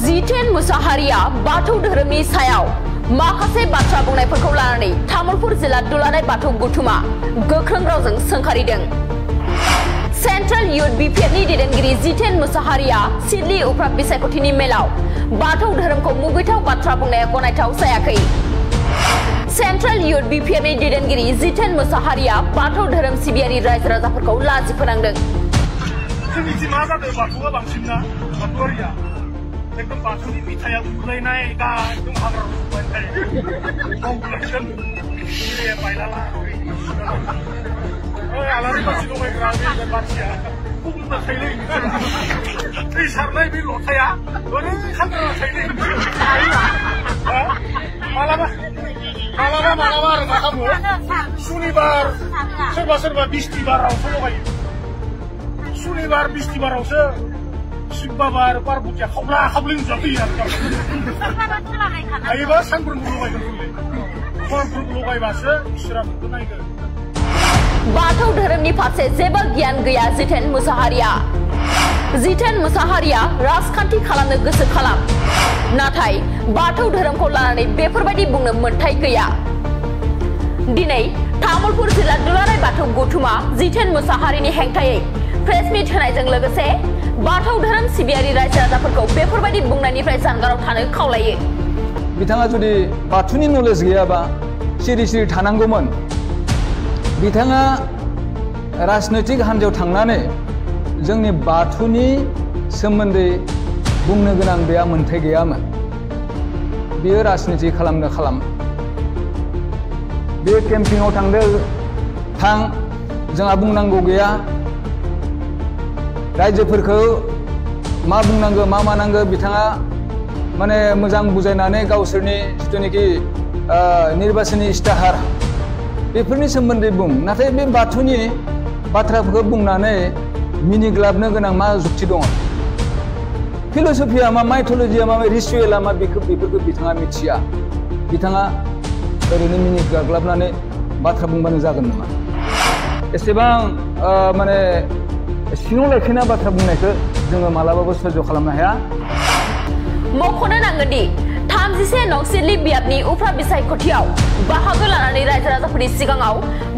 जितेन मुसाहारिया बाथौ धोरोमनि सायाव माखासे बाथ्रा बुंनायफोरखौ लानानै तामुलपुर जिल्ला दुलाराय बाथौ गौथुमा गोख्रों रावजों सोंखारिदों। सेंट्रल यूथ बीपीएफनि दैदेनगिरि जितेन मुसाहारिया सिडली उफ्राब बिसायख'थिनि मेलाव बाथौ धोरोमखौ मुगैथाव बाथ्रा बुंनाया गनायथाव जायाखै। सेंट्रल यूथ बीपीएफनि दैदेनगिरि जितेन मुसाहारिया बाथौ धोरोम सिबियारि रायजो राजाफोरखौ लाजि फोनांदों। एकदम बाथौनि बिथाया उग्लायनाय एकदम हाग्रा रज'बाय कमप्लेक्सन बायलाला आलारि बाथि लगायग्रा बे मानसिया बुंनो थायलै दै सारनाय बे लथाया ओरै खान्द्रा थायलै मालाबा आरो मा खालामो सुनिबार सोरबा बिस्तिबारावसो लगायो सुनिबार बिस्तिबारावसो शिव बाबा आरो पार्बतीया खावला खावलि नुजाफैयो हायोबा सानफ्रोमबो लगायगोन सानफ्रोमबो लगायबासो इसोरा नोंखौ नायगोन। बाथौ धोरोमनि फारसे जेबो गियान गैया जितेन मुसाहारिया। जितेन मुसाहारिया राजखान्थि खालामनो गोसो खालाम, नाथाय बाथौ धोरोमखौ लानानै बेफोरबायदि बुंनो मोन्थाय गैया। दिनै तामुलपुर जिल्ला दुलाराय बाथौ गौथुमा जितेन मुसाहारिनि हेंथायै प्रेस मिट होनायजों लोगोसे बाथौ धोरोम सिबियारि रायजो राजाफोरखौ बेफोरबायदि बुंनायनिफ्राय जानगाराव थानो खावलायो। बिथाङा जुदि बाथौनि नलेज गैयाबा सिरि सिरि थानांगौमोन। बिथाङा राजनैतिक हान्जायाव थांनानै जोंनि बाथौनि सोमोन्दै बुंनो गोनां बेहा मोन्थाय गैयामोन। बियो राजनिति खालाम बे केम्पिंआव थां जोंहा बुंनांगौ गैया। रायजोफोरखौ मा बुंनांगौ मा मानांगौ बिथाङा माने मोजां बुजायनानै गावसोरनि जिथुनिखि निर्बाचननि इस्ताहार बेफोरनि सोमोन्दै बुं। नाथाय बे बाथौनि बाथ्राफोरखौ बुंनानै मिनिग्लाबनो गोनां मा जुक्ति दङ? फिलसफिया मा, माइथलजिया मा, रिचुवेला मा बेफोरखौ बिथाङा मिथिया। बिथाङा ओरैनो मिनिग्लाबनानै बाथ्रा बुंबानो जागोन नामा? एसेबां माने सिङाव लाखिना बाथ्रा बुंनायखौ जोङो मालाबाबो सह्य खालामनो हाया। मख'नो नांगोन दि 31 नं सिडली बियाबनि उफ्रा बिसायख'थियाव बाहागो लानानै रायजो राजाफोरनि सिगाङाव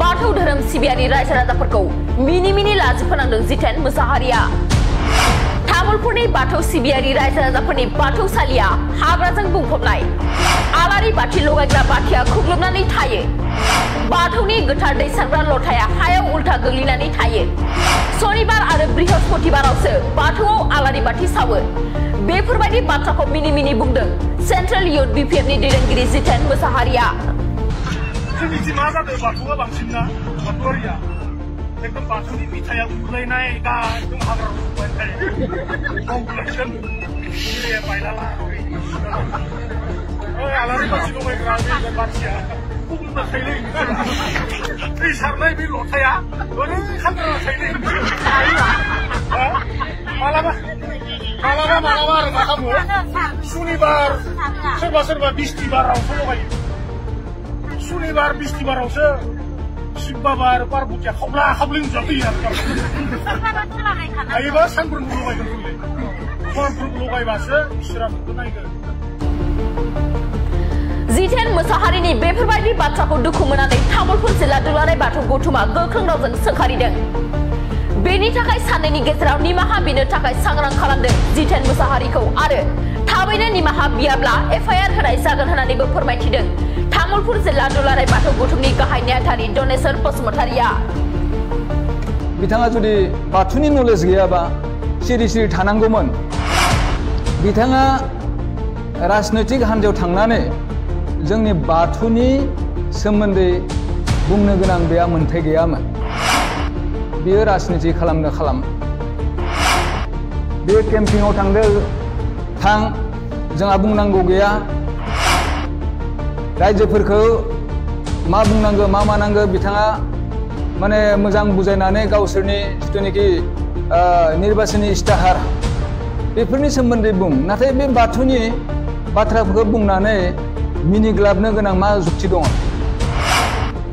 बाथौ धोरोम सिबियारि रायजो राजाफोरखौ मिनि लाजि फोनांदों जितेन मुसाहारिया। तामुलपुरनि बाथौ सिबियारि रायजो राजाफोरनि बाथौसालिया हाग्राजों बुंफबनाय। आलारि बाथि लगायग्रा बाथिया खुग्लुबनानै थायो। बाथौनि गोथार दै सारग्रा लथाया हायाव उल्था गोग्लैनानै थायो। शनिबार आरो बृहस्पतिबारावसो बाथौआव आलारि बाथि सावो। बेफोरबायदि बाथ्राखौ मिनि बुंदों सेंट्रल यूथ बीपीएफनि दैदेनगिरि जितेन मुसाहारिया। जोंनिथिं मा जादों बाथौआ बांसिन ना बाथौआरिया एकदम बाथौनि बिथाया उग्लायनाय एकदम हाग्रा रज'बाय कमप्लेक्सन बायलाला आलारि बाथि लगायग्रा बे मानसिया बुंनो थायलै दै सारनाय बे लथाया ओरै खान्द्रा थायलै मालाबा आरो मा खालामो सुनिबार सोरबा बिस्तिबारावसो लगायो सुनिबार बिस्तिबारावसो शिव बाबा आरो पार्बतीया खावला खावलि नुजाफैयो हायोबा सानफ्रोमबो लगायगोन सानफ्रोमबो लगायबासो इसोरा नोंखौ नायगोन। जितेन मुसाहारिनि बेफोरबायदि बाथ्राखौ दुखु मोननानै तामुलपुर जिल्ला दुलाराय बाथौ गौथुमा गोख्रों रावजों सोंखारिदों। बेनि थाखाय सानैनि गेजेराव निमाहा बिनो थाखाय सांग्रां खालामदों जितेन मुसाहारिखौ आरो थाबैनो निमाहा बियाब्ला एफआइआर होनाय जागोन होननानैबो फोरमायथिदों तामुलपुर जिल्ला दुलाराय बाथौ गौथुमनि गाहाय नेहाथारि दनेश्वर बसुमतारिया। बिथाङा जुदि बाथौनि नलेज गैयाबा सिरि सिरि थानांगौमोन। बिथाङा राजनैतिक हान्जायाव थांनानै जोंनि बाथौनि सोमोन्दै बुंनो गोनां बेहा मोन्थाय गैयामोन। बियो राजनिति खालाम बे केम्पिंआव थां जोंहा बुंनांगौ गैया। रायजोफोरखौ मा बुंनांगौ मा मानांगौ बिथाङा माने मोजां बुजायनानै गावसोरनि जिथुनिखि निर्बाचननि इस्ताहार बेफोरनि सोमोन्दै बुं। नाथाय बे बाथौनि बाथ्राफोरखौ बुंनानै मिनिग्लाबनो गोनां मा जुक्ति दङ?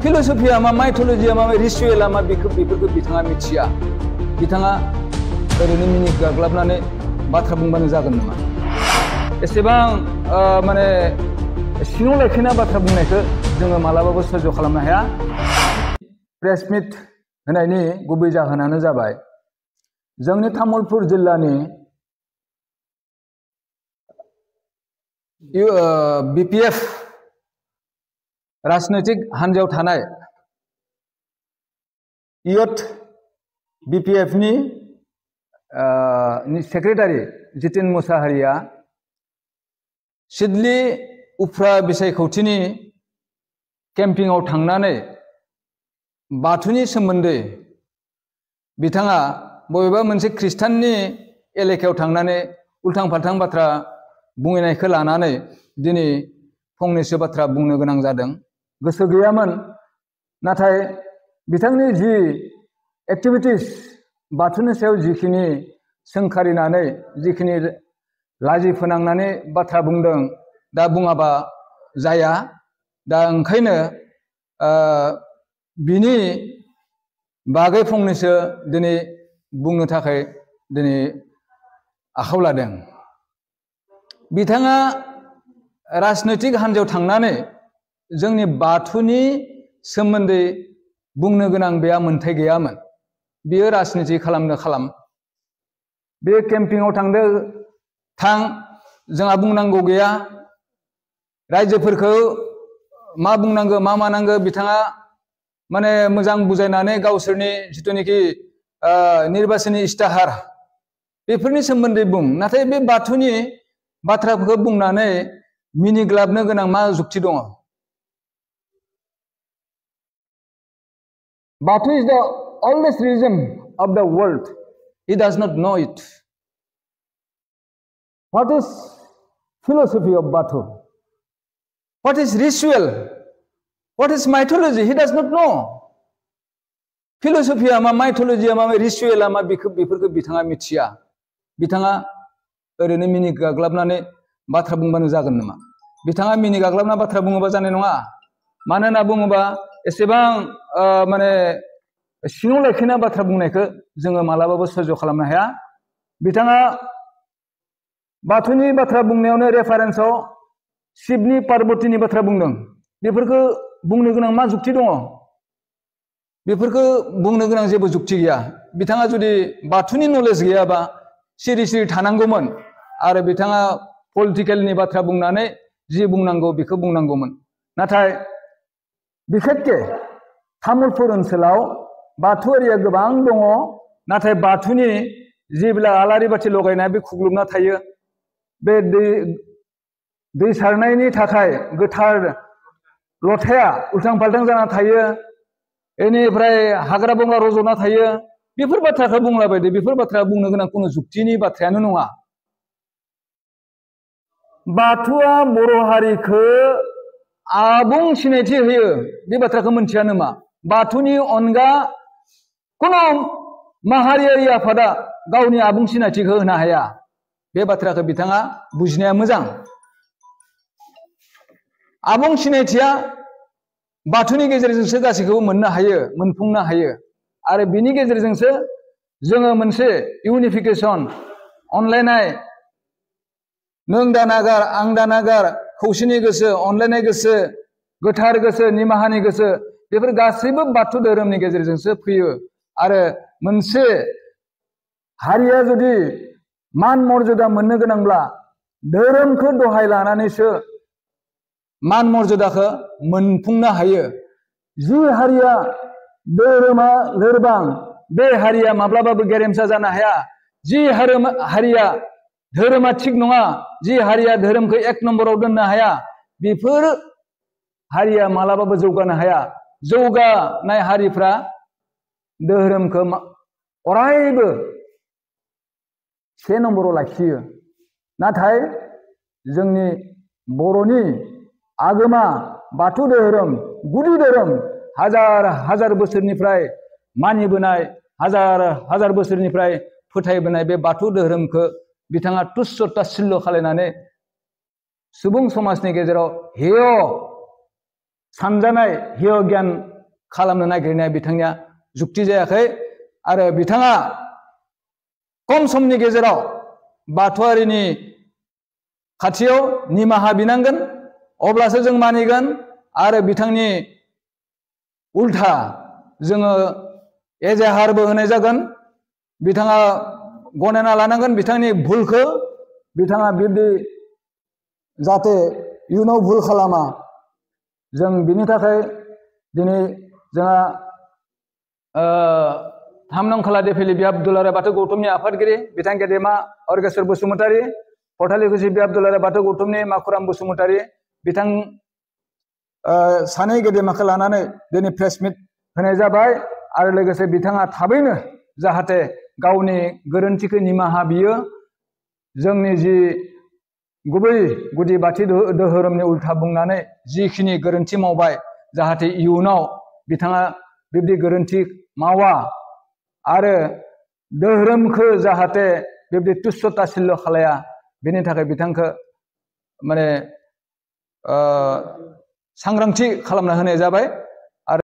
फिलसफिया मा, माइथलजिया मा, रिचुवेला मा बेफोरखौ बिथाङा मिथिया। बिथाङा ओरैनो मिनिग्लाबनानै बाथ्रा बुंबानो जागोन नामा? एसेबां माने सिङाव लाखिना बाथ्रा बुंनायखौ जोङो मालाबाबो सह्य खालामनो हाया। प्रेस मिट होनायनि गुबै जाहोनानो जाबाय जोंनि तामुलपुर जिल्लानि BPF राजनैतिक हान्जायाव थानाय इयथ BPF नि सेक्रेटारि जितेन मुसाहारिया सिडली उफ्रा बिसायख'थिनि केम्पिंआव थांनानै बाथौनि सोमोन्दै बिथाङा बबेबा मोनसे ख्रिस्टाननि एलेकायाव थांनानै उल्थां फाल्थां बाथ्रा बुंनायखौ लानानै दिनै फंनैसो बाथ्रा बुंनो गोनां जादों। गोसो गैयामोन, नाथाय बिथांनि जि एक्टिभिटिस बाथौनि सायाव जिखिनि सोंखारिनानै जिखिनि लाजि फोनांनानै बाथ्रा बुंदों, दा बुङाबा जाया। दा ओंखायनो बिनि बागै फंनैसो दिनै बुंनो थाखाय दिनै आखायाव लादों। बिथाङा राजनैतिक हान्जायाव थांनानै जोंनि बाथौनि सोमोन्दै बुंनो गोनां बेहा मोन्थाय गैयामोन। बियो राजनिति खालामनो खालाम, बे केम्पिंआव थांदो थां, जोंहा बुंनांगौ गैया। रायजोफोरखौ मा बुंनांगौ मा मानांगौ बिथाङा माने मोजां बुजायनानै गावसोरनि जिथुनिखि निर्बाचननि इस्ताहार बेफोरनि सोमोन्दै बुं। नाथाय बे बाथौनि बाथ्राफोरखौ बुंनानै मिनिग्लाबनो गोनां मा जुक्ति दङ? Batu is the oldest religion of the world. He does not know it. What is philosophy of Batu? What is ritual? What is mythology? He does not know. Philosophy ama mythology ama ritual ama बेफोरखौ बिथाङा मिथिया। बिथाङा ओरैनो मिनि गाग्लाबनानै बाथ्रा बुंबानो जागोन नामा? बिथाङा मिनि गाग्लाबना बाथ्रा बुङोबा जानाय नङा। मानो होनना बुङोबा एसेबां माने सिङाव लाखिना बाथ्रा बुंनायखौ जोङो मालाबाबो सह्य खालामनो हाया। बिथाङा बाथौनि बाथ्रा बुंनायावनो रेफारेन्सआव शिबनि पार्बतीनि बाथ्रा बुंदों। बेफोरखौ बुंनो गोनां मा जुक्ति दङ? बेफोरखौ बुंनो गोनां जेबो जुक्ति गैया। बिथाङा जुदि बाथौनि नलेज गैयाबा सिरि सिरि थानांगौमोन आरो बिथाङा पलिटिकेलनि बाथ्रा बुंनानै जि बुंनांगौ बेखौ बुंनांगौमोन। नाथाय बिखेकके तामुलपुर ओनसोलाव बाथौआरिया गोबां दङ, नाथाय बाथौनि जेब्ला आलारि बाथि लगायनाय बे खुग्लुबना थायो, बे दै सारनायनि थाखाय गोथार लथाया उल्थां फाल्थां जाना थायो, बेनिफ्राय हाग्रा बंग्रा रज'ना थायो। बेफोर बाथ्राखौ बुंलाबायदो। बेफोर बाथ्रा बुंनो गोनां कोनो जुक्तिनि बाथ्रायानो नङा। बाथौआ बर' हारिखौ आबुं सिनायथि होयो, बे बाथ्राखौ मोनथिया नामा? बाथौनि अनगा कोनो माहारियारि आफादा गावनि आबुं सिनायथिखौ होनो हाया। बे बाथ्राखौ बिथाङा बुजिनाया मोजां। आबुं सिनायथिया बाथौनि गेजेरजोंसो गासैखौबो मोननो हायो, मोनफुंनो हायो। आरो बिनि गेजेरजोंसो जोङो मोनसे इउनिफिकेसन, अनलायनाय, नों दानागार आं दानागार, खौसेनि गोसो, अनलायनाय गोसो, गोथार गोसो, निमाहानि गोसो, बेफोर गासैबो बाथौ धोरोमनि गेजेरजोंसो फैयो। आरो मोनसे हारिया जुदि मान मर्यादा मोननो गोनांब्ला धोरोमखौ दहाय लानानैसो मान मर्यादाखौ मोनफुंनो हायो। जि हारिया धोरोमा लोरबां, बे हारिया माब्लाबाबो गेरेमसा जानो हाया। जि हारिया धोरोमा थिग नङा, जि हारिया धोरोमखौ एक नम्बराव दोननो हाया, बेफोर हारिया मालाबाबो जौगानो हाया। जौगानाय हारिफ्रा धोरोमखौ अरायबो से नम्बराव लाखियो। नाथाय जोंनि बर'नि आगोमा बाथौ धोरोम, गुदि धोरोम, हाजार हाजार बोसोरनिफ्राय मानिबोनाय, हाजार हाजार बोसोरनिफ्राय फोथायबोनाय बे बाथौ धोरोमखौ बिथाङा तुच्छ ताच्छिल्य खालायनानै सुबुं समाजनि गेजेराव हेय सानजानाय, हेय गियान खालामनो नागिरनाया बिथांनिया जुक्ति जायाखै। आरो बिथाङा खम समनि गेजेराव बाथौआरिनि खाथियाव निमाहा बिनांगोन अब्लासो जों मानिगोन आरो बिथांनि उल्था जोङो एजाहारबो होनाय जागोन बिथाङा गनायना लानांगोन बिथांनि भुलखौ बिथाङा बिब्दि जाहाथे इयुनाव भुल खालामा जों बिनि थाखाय दिनै जोंहा 3 नं खोला देफिलि बियाब दुलाराय बाथौ गौथुमनि आफादगिरि बिथां गेदेमा अर्गेस्वर बसुमतारी फथालिकुसि बियाब दुलाराय बाथौ गौथुमनि माखुराम बसुमतारी बिथां सानै गेदेमाखौ लानानै दिनै प्रेस मिट होनाय जाबाय आरो लोगोसे बिथाङा थाबैनो जाहाथे गावनि गोरोन्थिखौ निमाहा बियो जोंनि जि गुबै गुदि बाथौ धोरोमनि उल्था बुंनानै जिखिनि गोरोन्थि मावबाय जाहाथे इयुनाव बिथाङा बिब्दि गोरोन्थि मावा आरो धोरोमखौ जाहाथे बिब्दि तुच्छ ताच्छिल्य खालाया बेनि थाखाय बिथांखौ माने सांग्रांथि खालामना होनाय जाबाय।